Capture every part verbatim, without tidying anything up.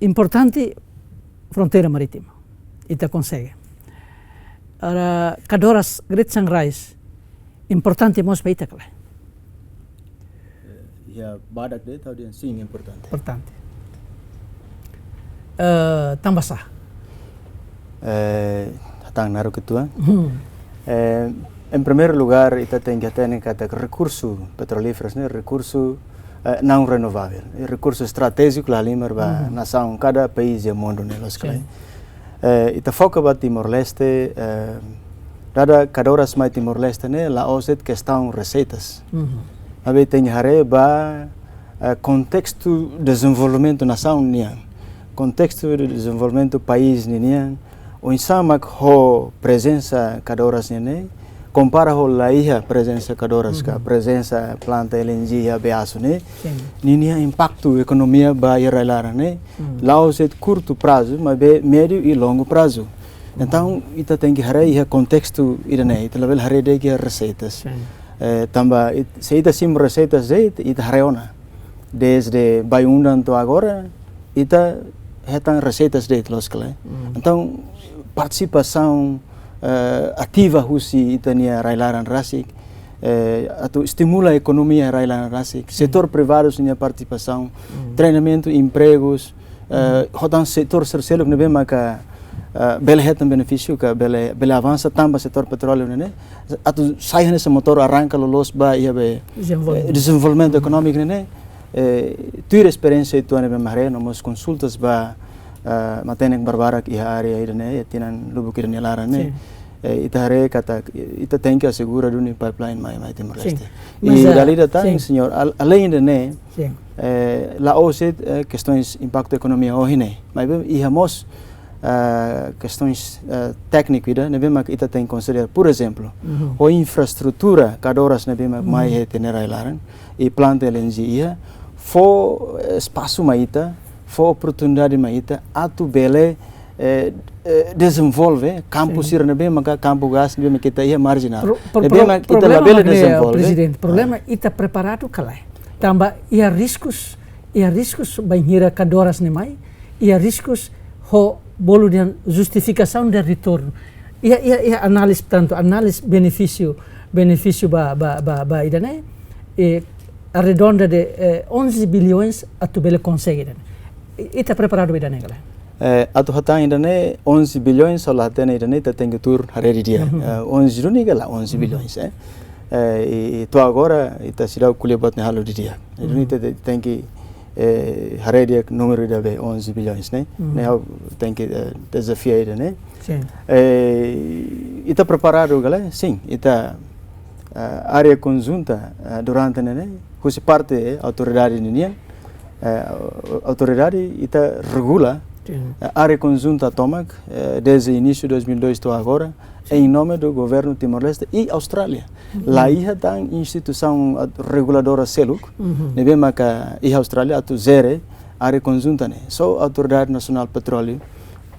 importante fronteira marítima. Ita konsege. Agora, kadoras Great Sunrise, importante mós ba ita ka lae? Eh, ya, badak de'it ha'u dehan sin, importante. Importante. Eh, tanba sá? Eh, hatán naruk uitoan. Hmm. Eh, em primeiro lugar, ita tenke hatene katak rekursu petrolíferus ne'e, rekursu, eh, não renovável. Rekursu estratéjiku la halimar ba, hmm, nasaun, kada país iha mundu ne'e, loos ka lae? Sin. Eh, ita foka ba Timor-Leste, eh, dada kadoras mai Timor-Leste ne'e, la'ós de'it kestaun reseitas. Mhm. Maibé tenke haree ba, eh, kontestu dezenvolvimentu nasaun nian. Kontestu de dezenvolvimentu país ninian. Oinsá mak ho prezensa kadoras ne'e, kompara ho la iha prezensa kadoras ka, mhm, prezensa planta L N G iha Beaçu ne'e, sin, ninia impaktu ekonomia ba iha rai-laran ne'e, hmm, la'ós de'it kurtu prazu, maibé médiu i longu prazu. Hmm. Entaun, ita tenke haree iha kontestu ida-ne'e, ita labele haree de'it iha reseitas. Sin. Eh, tanba it-, se ita simu reseitas de'it, ita haree ona. Desde Bayu-Undan to'o agora, ita hetan reseitas de'it, loos ka lae? Hmm. Entaun, partisipasaun, eh, ativa husi ita-nia rai-laran rasik, eh, atu estimula ekonomia rai-laran rasik, setór privadu sira-nia partisipasaun, treinamentu, empregus, eh, ho tan setór sel-, seluk ne'ebé maka, eh, bele hetan benefísiu ka bele, bele avansa tanba setór petróleu ne'e, atu sai hanesan motór arranka loloos ba iha be, eh, dezenvolvimentu ekonómiku ne'e, eh, tuir esperiénsia uitoan ne'ebé mak haree no mós konsultas ba, eh, matenek barbarak iha área ida-ne'e, iha tinan lubuk ida-ne'e nia laran ne'e. Sin. Eh, ita haree katak, ita tenke asegura duni pipeline mai, mai Timor-Leste. Sin. I, mas, ah, dala ida tan, sin, señór, al-, além de ne'e, sin, eh, la'ós de'it, eh, kestaun impaktu ekonomia ohin ne'e. Maibé iha mós, eh, kestaun, eh, tékniku ida, ne'ebé mak ita tenke konsidera. Por ezemplu, mhm, ho infraestrutura kadoras ne'ebé mak, mhm, mai iha ita-nia rai-laran, i planta L N G iha, fó, eh, espasu mai ita, fó oportunidade mai ita, atu bele, eh, eh, dezenvolve kampu, sin, sira ne'ebé maka kampu gás ne'ebé maka ita iha marjinál. Pro-, pro-, ne'ebé pro-, mak ita problema labele mak ne'e, dezenvolve. Prezidente, problema, ah, ita preparadu ka lae? Tanba iha riskus, iha riskus bainhira kadoras ne'e mai, iha riskus ho bolu dehan justifikasaun de retornu. Iha, iha, iha análize, portantu, análize benefísiu, benefísiu ba, ba, ba, ba ida-ne'e, eh, arredonda de, eh, onze bilhões atu bele konsege ida-ne'e. I-, ita preparadu ba ida-ne'e ka lae? Eh, atu hatán ida-ne'e, onze bilhões, se la hatene ida-ne'e, ita tenke tuur haree didi'ak. Mhm. Eh, onze duni ka lae onze, mhm, bilhões, eh. Eh, i, i to'o agora, ita seidauk ko'alia buat ne'e halo didi'ak. Duni, mhm, ita te-, tenke, eh, haree didi'ak númeru ida be onze bilhões ne'e. Mhm. Ne'e ha'u tenke, eh, dezafia ida-ne'e. Sin. Eh, ita preparadu ka lae? Sin, ita, eh, área konjunta, eh, durante ne'e ne'e, husi parte, eh, autoridade ninian, eh, autoridade ita regula, sin, eh, área konjunta tomak, eh, desde inísiu dois mil e dois to'o agora, sin, em nome do governo Timor-Leste e Austrália. Mhm. La iha tan instituisaun at-, reguladora seluk, mhm, ne'ebé maka iha Austrália atu jere área konjunta ne'e. Só Autoridade Nasionál Petróleu,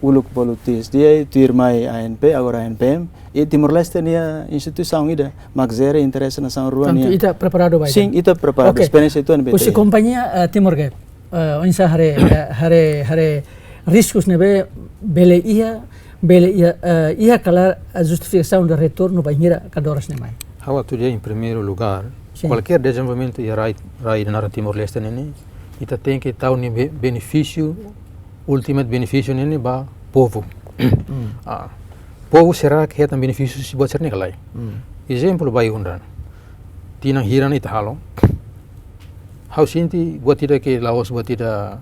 uluk bolu T S D A, tuirmai A N P, agora A N P M, i Timor-Leste nia instituisaun ida, mak jere interese nasaun rua nian. Portantu, ita preparadu ba ida? Sin, ita preparadu. Oke. Esperiénsia uitoan ne'ebé ita iha. Husi kompañia, eh, Timor Gas, eh, oinsá haree, eh, haree, haree riskus ne'ebé bele iha, bele iha, eh, iha ka lae justifikasaun de retornu bainhira kadoras ne'e mai? Ha'u atu dehan, em primeiro lugar, sin, kualkér dezenvolvimentu iha rai, rai ida naran Timor-Leste ne'e ne'e, ita tenke tau nia be-, benefísiu, ultimate benefísiu ne'e ne'e ba povu. Mm. Ah, povu sira hetan benefísiu husi buat sira-ne'e ka lae? Mm. Ezemplu, Bayu-Undan. Tinan hira ne'e ita halo. Ha'u sente buat ida ke la'ós buat ida,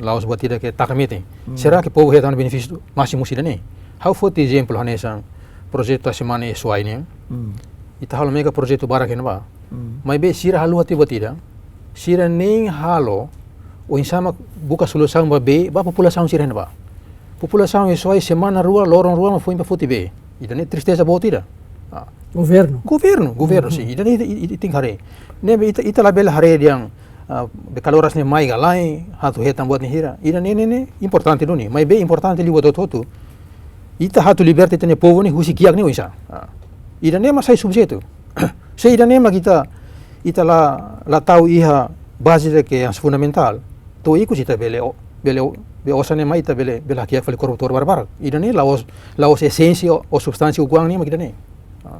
la'ós buat ida ke taka metin. Mm. Será ke povu hetan benefísiu másimu husi ida-ne'e? Ha'u foti ezemplu hanesan projetu Tasi Mane Suai ne'e. Mm. Ita halo mega projetu barak iha ne'ebá. Mm. Maibé sira haluha tiha buat ida. Sira nein halo, oinsá mak buka solusaun ba bee ba populasaun sira iha ne'ebá. Populasaun iha Suai semana rua, loron rua mak foin ba foti bee. Ida-ne'e tristeza boot ida. Ah. Governu? Governu, governu, uhum, sin. Ida-ne'e, ida, ida, ida tenke haree. Ne'ebé ita, ita labele haree dehan, ah, be kadoras ne'e mai ka lae, atu hetan buat ne'e hira. Ida-ne'e, ne'e, ne'e importante duni. Maibé importante liu buat hotu-hotu. Ita atu liberta ita-nia povu ne'e husi kiak ne'e oinsá. Ah. Ida-ne'e mak sai subjetu. Se ida-ne'e mak ita, ita la, la tau iha baze ida ke hanesan fundamentál. to'o ikus ita bele o-, bele o-, be osan ne'e mai ita bele, bele hakiak fali korruptór barbarak. Ida-ne'e la'ós, la'ós esénsia ou, ou substánsia ukun ne'e mak ida-ne'e. Ah.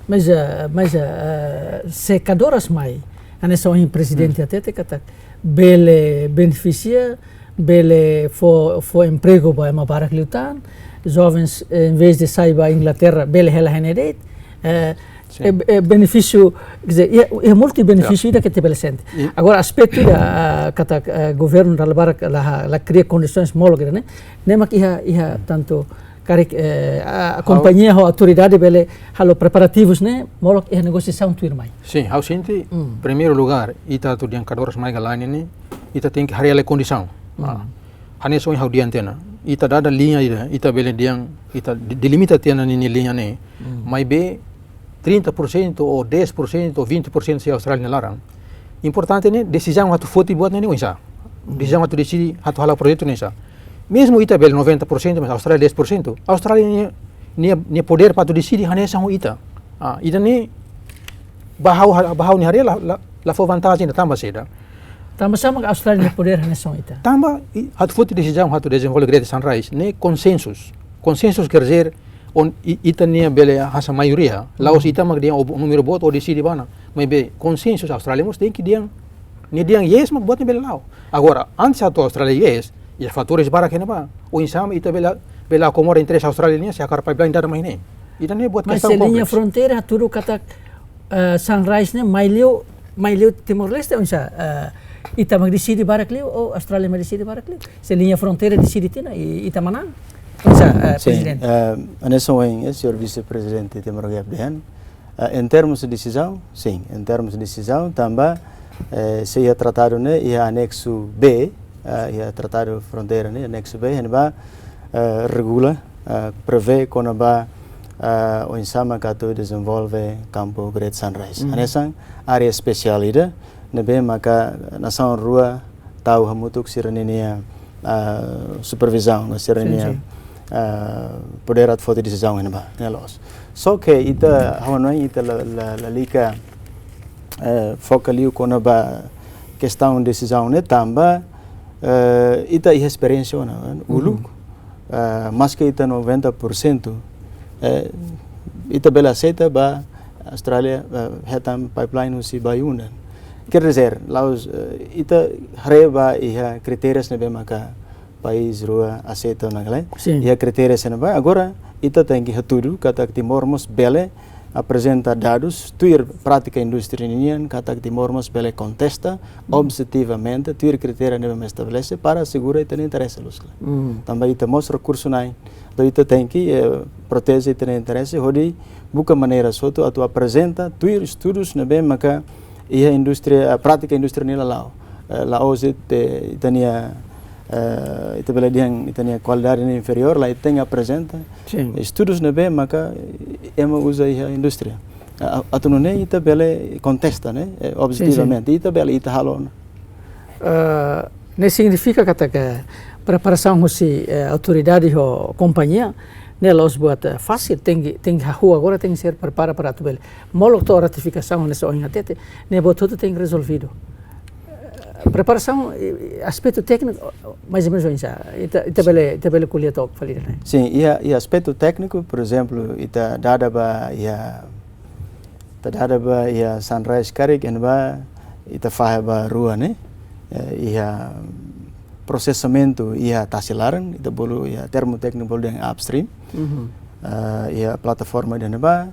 Mas, eh, mas, eh, se kadoras mai, hanesan ohin prezidente Hmm. hatete katak, bele benefisia, bele fó, fó empregu ba ema barak liután, jovens, eh, em vez de sai ba Inglaterra, bele hela iha ne'e de'it, eh, Sin. eh, eh, benefísiu, quer dizer, iha, iha multi benefísiu Ya. ida ke ita bele sente. I- Agora, aspetu ida, ah, katak, ah, governu dala barak la, la kria kondisoens molok ida-ne'e, ne'e mak iha, iha tantu karik, eh, a, a Ha'u kompañia ho autoridade bele halo preparativus ne'e, molok iha negosiasaun tuirmai. Sin, ha'u sente, Hmm. primeiru lugar, ita atu dehan kadoras mai ka lae ne'e, ita tenke haree hela kondisaun. Hmm. Ah, hanesan ohin ha'u dehan tiha ona. Ita dada liña ida, ita bele dehan, ita de-, delimita tiha ona ninia liña ne'e. Hmm. Maibé trinta por cento ou dez por cento ou vinte por cento sei Austrália nia laran. Importante ne'e desizaun atu foti buat ne'e oinsá. Desizaun atu deside atu hala'o projetu ne'e oinsá. Mezmu ita bele noventa por cento, mas Austrália dez por cento. Austrália nia, nia, nia podér para atu deside hanesan ho ita. Ah, ida-ne'e ba ha'u, ba ha'u-nia haree la, la, la fó vantajen ida tanba saida. Tanba saida mak Austrália nia podér hanesan ho ita? Tanba i-, atu foti desizaun atu dezenvolve Greater Sunrise ne'e konsensus. Konsensus quer dizer, oinsá ita-nia bele hanesan maioria. La'ós Hmm. ita mak dehan o númeru boot o deside ba ona. Maibé konsensus Austrália mós tenke dehan, nia dehan yes mak buat ne'e bele la'o. Agora, antes atu Austrália yes, iha fatores barak iha ne'ebá. Oinsá mak ita bele, bele akomoda interese Austrália nian, se hakarak pipeline dada mai ne'e. Ida-ne'e buat Mas kestaun se liña kompleksu. Fronteira hatudu katak, eh, Sunrise ne'e mai liu, mai liu Timor-Leste, oinsá, eh, ita mak deside barak liu, ou Austrália mak deside barak liu. Se liña fronteira deside tiha ona, i-, ita manán. Oinsá, eh, Sin, prezidente? Eh, hanesan ohin, eh, señór vise-prezidente Timor Gap dehan, eh, em termos de decisão, sin, em termos de decisão, tanba, eh, se iha tratadu ne'e, iha anexu B, eh, iha tratadu fronteira ne'e, anexu B, iha ne'ebá, eh, regula, eh, prevee kona-ba, eh, oinsá mak atu dezenvolve kampu Great Sunrise. Hmm. Hanesan área espesiál ida, ne'ebé maka nasaun rua tau hamutuk sira-ninia, ah, supervizaun, Sin, sira-ninia, sin. Ah, podér atu foti desizaun iha ne'ebá, ne'e loos. Só ke ita, ha'u hanoin ita la, la, lalika, eh, foka liu kona-ba kestaun desizaun ne'e tanba, eh, ita iha esperiénsia ona, kan? Uluk, Mhm. eh, maske ita noventa por cento, eh, ita bele aseita ba Austrália, eh, hetan pipeline husi Bayu-Undan. Quer dizer, la'ós, eh, ita haree ba iha kritériu ne'ebé maka país rua aseita ona ka lae. Sin. Iha kritériu ne'ebá. Agora, ita tenke hatudu katak Timor mós bele aprezenta dadus, tuir prátika indústria nian, katak Timor mós bele kontesta, Hmm. objetivamente, tuir kritériu ne'ebé mak estabelese para asegura ita-nia interese loos ka lae. Hmm. Tanba ita mós rekursu-na'in. Entaun ita tenke, eh, proteje ita-nia interese, hodi buka maneira hotu atu aprezenta, tuir estudus ne'ebé maka iha indústria, eh, prátika indústria nian la la'o. Eh, la'ós de'it ita-nia, eh, ita bele dehan ita-nia kualidade ne'e inferiór, la ita tenke aprezenta. Sin. Estudus ne'ebé maka ema uza iha indústria. A-, atu nune'e ita bele kontesta, ne'e, eh, objetivamente. Sin, sin. Ita bele, ita halo ona. Eh, ne'e signifika katak preparasaun husi, eh, autoridade ho kompañia, ne'e la'ós buat, eh, fasil, tenke, tenke hahú agora, tenke ser prepara para atu bele. Molok to'o ratifikasaun, hanesan ohin hatete, ne'e buat hotu tenke rezolvidu. Eh, preparasaun, eh, aspetu tékniku, mais ou menus oinsá. Ita, ita bele, ita bele ko'alia took fali ida-ne'e. Sin, iha, iha aspetu tékniku, por ezemplu, ita dada ba iha, ita dada ba iha Sunrise karik, iha ne'ebá, ita fahe ba rua ne'e, eh, iha prosesamentu iha tasi laran, ita bolu iha termu tékniku bolu dehan upstream. Mhm. Eh, iha plataforma ida ne'ebá,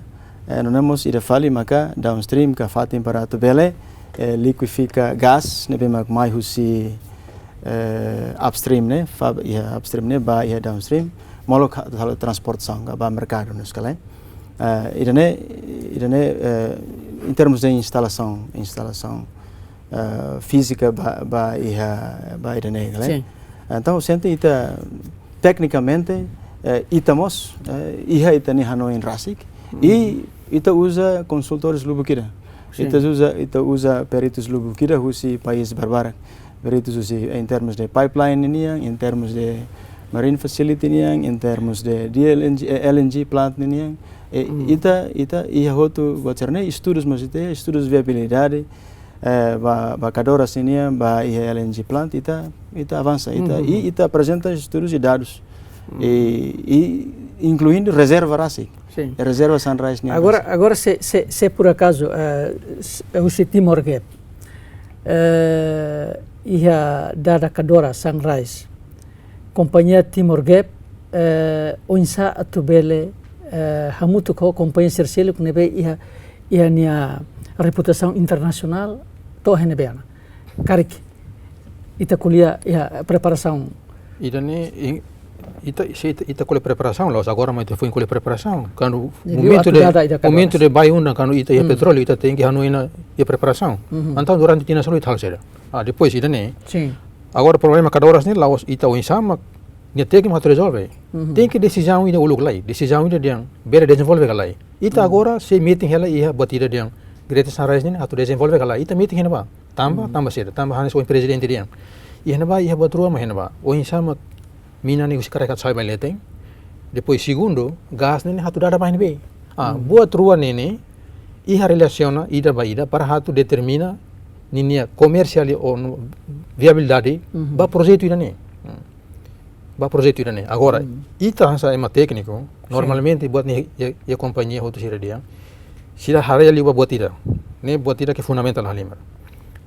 eh, nune'e mós ida fali maka downstream ka fatin para atu bele, eh, likuifika gás ne'ebé mak mai husi, eh, upstream ne'e, fa-, iha upstream ne'e ba iha downstream, molok ha-, halo transportasaun ka ba merkadu loos ka lae. Eh, ida-ne'e, ida-ne'e, eh, em termos de instalasaun, instalasaun, eh, fízika ba, ba iha, ba ida-ne'e ka lae. Sin. Entaun, sente ita teknikamente, eh, ita mós, eh, iha ita-nia hanoin rasik. Hmm. I ita uza konsultores lubuk ida. Sin. Ita uza, ita uza peritus lubuk ida husi país barbarak. Peritus husi, em termos de pipeline nian, em termos de marine facility nian, em termos de, de L N G, eh, L N G plant nian. Eh, Hmm. ita, ita iha hotu buat sira-ne'e, estudus mós ita, estudus viabilidade, eh, ba, ba Cadoras nian, ba iha L N G plant, ita, ita avansa, ita, i ita aprezenta estudus i dadus. I, i inkluindu rezerva rasik. Sin. Rezerva Sunrise nian rasik. Agora, se, se, se por akazu, eh, s-, husi Timor Gap, eh, iha dada Cadoras Sunrise, kompañia Timor Gap, eh, oinsá atu bele, eh, hamutuk ho kompañia sira seluk ne'ebé iha, iha nia reputasaun internasionál to'o iha ne'ebé ona. Karik ita ko'alia iha preparasaun. Ida-ne'e, ita, se ita, ita ko'alia preparasaun, la'ós agora mak ita foin ko'alia preparasaun. Kuandu momentu de, momentu de Bayu Undan, kuandu ita iha petróleu, ita tenke hanoin iha preparasaun. Entaun durante tinan sanulu ita halo saida. Ah, depois ida-ne'e. Sin. Agora problema Cadoras ne'e la'ós ita oinsá mak nia tékniku atu rezolve. Tenke desizaun ida uluk lai, desizaun ida dehan bele dezenvolve ka lae. Ita agora sei metin hela iha buat ida dehan Greater Sunrise ne'e atu dezenvolve ka lae. Ita metin iha ne'ebá. Tanba, tanba saida, tanba hanesan ohin prezidente dehan. Iha ne'ebá, iha buat rua mak iha ne'ebá. Oinsá mak mina ne'e husi kraik atu sa'e mai leten. Depois segundu, gás ne'e atu dada ba iha ne'ebé. Ah, buat rua ne'e ne'e, iha relasiona ida ba ida para atu determina ninia komersiál ou no viabilidade ba projetu ida-ne'e. Ba projetu ida-ne'e. Agora, ita hanesan ema tékniku, normalmente buat ne'e iha, iha kompañia hotu sira dehan. Sira haree liu ba buat ida. Ne'e buat ida ke fundamentál halimar.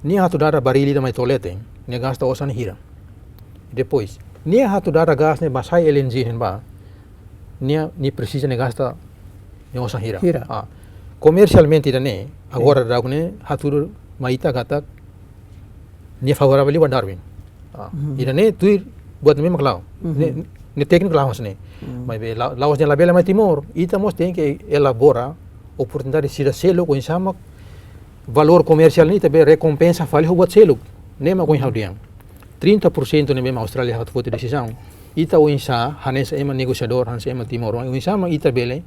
Nia atu dada barril ida mai to'o leten, nia gasta osan hira. Depois, nia atu dada gás ne'e ba sa'e L N G ne'ebá, nia, nia presiza nia gasta nia osan hira. Hira. Ah, komersialmente ida-ne'e, agora daudaun ne'e hatudu mai ita katak nia favoravel liu ba Darwin. Ah, ida-ne'e tuir buat ne'e mak la'o. Ne'e, ne'e tékniku la'o hanesan ne'e. Maibé la-, la'ós dehan labele mai Timor, ita mós tenke elabora oportunidade sira seluk oinsá mak valór komersiál ne'e ita bele rekompensa fali ho buat seluk. Ne'e mak ohin ha'u dehan. Trinta por cento ne'ebé mak Austrália atu foti desizaun. Ita oinsá, hanesan ema negosiadór, hanesan ema timoroan, oinsá mak ita bele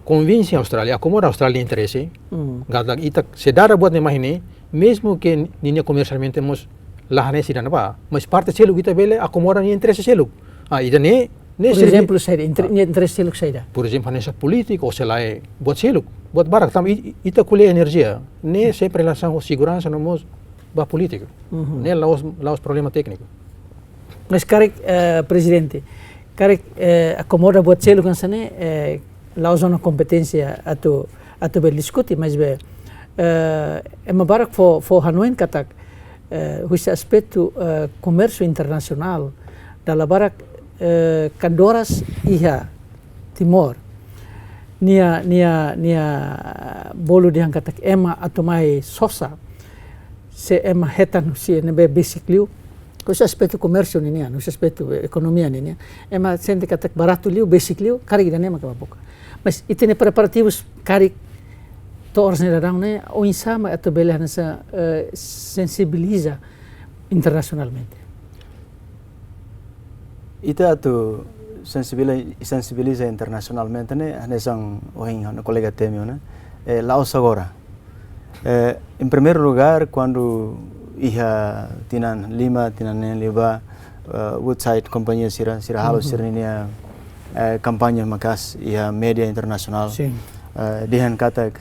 konvinse Austrália, akomoda Austrália interese. Katak ita se dada buat ne'e mai ne'e, mezmu ke ninia komersialmente mós la hanesan ida-ne'ebá, mas parte seluk ita bele akomoda nia interese seluk. Ah, ida-ne'e, ne'e por ezemplu, saida, inter-, nia interese seluk saida? Por ezemplu, hanesan polítika, ou sei lae buat seluk, buat barak, tanba i-, i-, ita ko'alia enerjia, ne'e sempre relasaun ho seguransa no mós ba polítika. Ne'e la'ós, la'ós problema tékniku. Mas karik, eh, prezidente, karik, eh, akomoda buat seluk hanesan ne'e, eh, la'ós ona kompeténsia atu, atu bele diskute, maibé, eh, ema barak fó, fó hanoin katak, eh, husi aspetu, eh, komérsiu internasionál, dala barak, eh, Cadoras iha Timor. Nia, nia, nia bolu dehan katak ema atu mai sosa, se ema hetan husi ne'ebé besik liu. Husi aspetu komérsiu ninian, husi aspetu ekonomia ninian. Ema sente katak baratu liu, besik liu, karik ida-ne'e mak ema buka. Mas ita-nia preparativus karik to'o oras ne'e daudaun ne'e, oinsá mak atu bele hanesan, eh, sensibiliza internasionalmente. Ita atu sensibili-, sensibiliza internasionalmente ne'e, hanesan ohin ha'u-nia kolega temi ona, eh, la'ós agora. Eh, em primeiro lugar, kuandu iha tinan lima, tinan neen liubá, eh, Woodside kompañia sira, sira halo sira-nia, eh, kampaña maka'as iha média internasionál. Sin. Eh, dehan katak,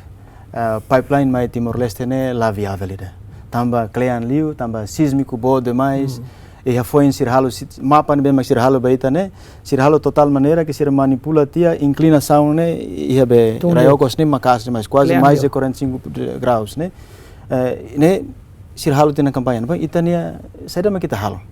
eh, pipeline mai Timor-Leste ne'e la viável ida. Tanba kle'an liu, tanba sísmiku boot demais. Iha foin sira halo sit-, mapa ne'ebé mak sira halo ba ita ne'e, sira halo de tal maneira ke sira manipula tiha inklinasaun ne'e iha be rai okos ne'e maka'as demais, kuaze mais de quarenta e cinco graus ne'e. Eh, ne'e sira halo tiha ona kampaña, ne'ebé ita-nia saida mak ita halo.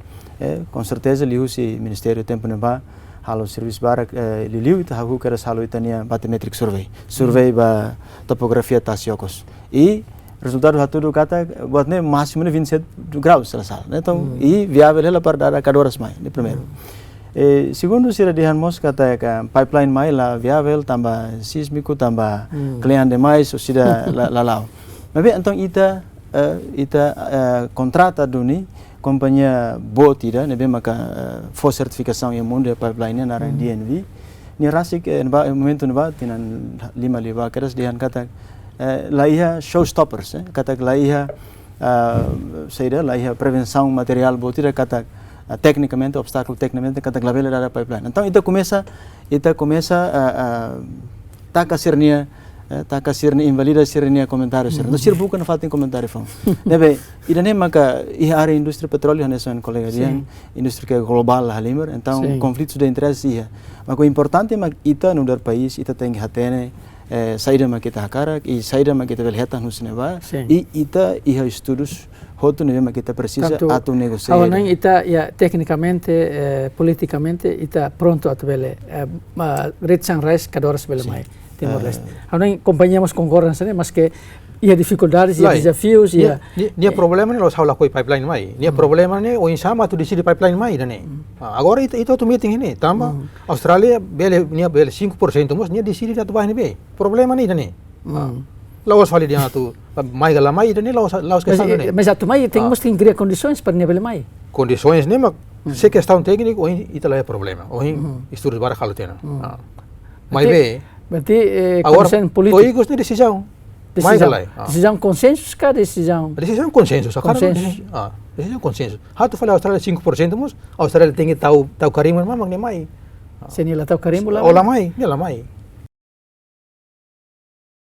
Eh, com certeza liuhusi ministériu tempu ne'ebá halo servisu barak, eh, liuliu ita hahú kedas halo ita-nia bathymetric survey. Survey ba topografia tasi okos. I rezultadu hatudu katak buat ne'e másimu ne'e vinte e sete graus, se la sala. Ne'e, entaun, i viável hela para dada Cadoras mai, ne'e primeiru. Eh, segundu, sira dehan mós katak pipeline mai la viável, tanba sísmiku, tanba kle'an demais, orsida la, la la'o. Maibé, entaun, ita, eh, ita, eh, kontrata duni kompañia boot ida, ne'ebé maka, eh, fó sertifikasaun iha mundu iha pipeline ne'e, naran D N V. Nia rasik, eh, ne'ebá, momentu ne'ebá, tinan lima liubá, kedas dehan katak, eh, la iha showstoppers, eh, katak la iha, ah, saida, la iha prevensaun materiál boot ida katak, ah, teknikamente, obstákulu teknikamente, katak labele dada pipeline. Entaun, ita komesa, ita komesa, ah, ah, taka sira-nia, eh, taka sira-nia, invalida sira-nia komentáriu sira. Entaun sira buka nafatin komentáriu foun. Ne'ebé, ida-ne'e maka iha área indústria petróleu hanesan kolega dehan, indústria ke globál la halimar, entaun konflitu de interese iha. Maka o importante mak ita nu'udar país, ita tenke hatene, eh, saida mak ita hakarak, i saida mak ita bele hetan husi ne'ebá, i ita iha estudus hotu ne'ebé mak ita presiza atu negosia. Ha'u hanoin ita, ya, teknikamente, eh, politikamente, ita prontu atu bele, eh, ma-, Great Sunrise kadoras bele mai Timor-Leste. Ha'u hanoin kompañia mós konkorda hanesan ne'e, maske iha difikuldades, iha dezafius, iha. Nia, nia problema ne'e la'ós ha'u lakohi pipeline mai. Nia problema ne'e oinsá mak atu deside pipeline mai ida-ne'e. Ah, agora ita, ita atu meeting ne'e, tanba Austrália bele, nia bele cinco por cento, mas nia deside atu ba ne'ebé. Problema ne'e ida-ne'e. Ah, la'ós fali dehan atu mai ka la mai, ida-ne'e la'ós, la'ós kestaun ne'e. Mas atu mai, tenke mós tenke kria kondisoens para nia bele mai. Kondisoens ne'e mak, se kestaun tékniku, ohin ita la iha problema. Ohin estudu barak halo tiha ona. Ah. Maibé, berarti, eh, agora, konsensu polítiku. To'o ikus ne'e desizaun. Mai ka lae. Ah. Desizaun konsensu ka desizaun? Desizaun konsensu, sekarang konsensu. Ah, desizaun konsensu. Atu fali Austrália cinco por cento, mas Austrália tenke tau, tau karimbu, mak nia mai. Ah. Se nia la tau karimbu la mai. Nia la mai.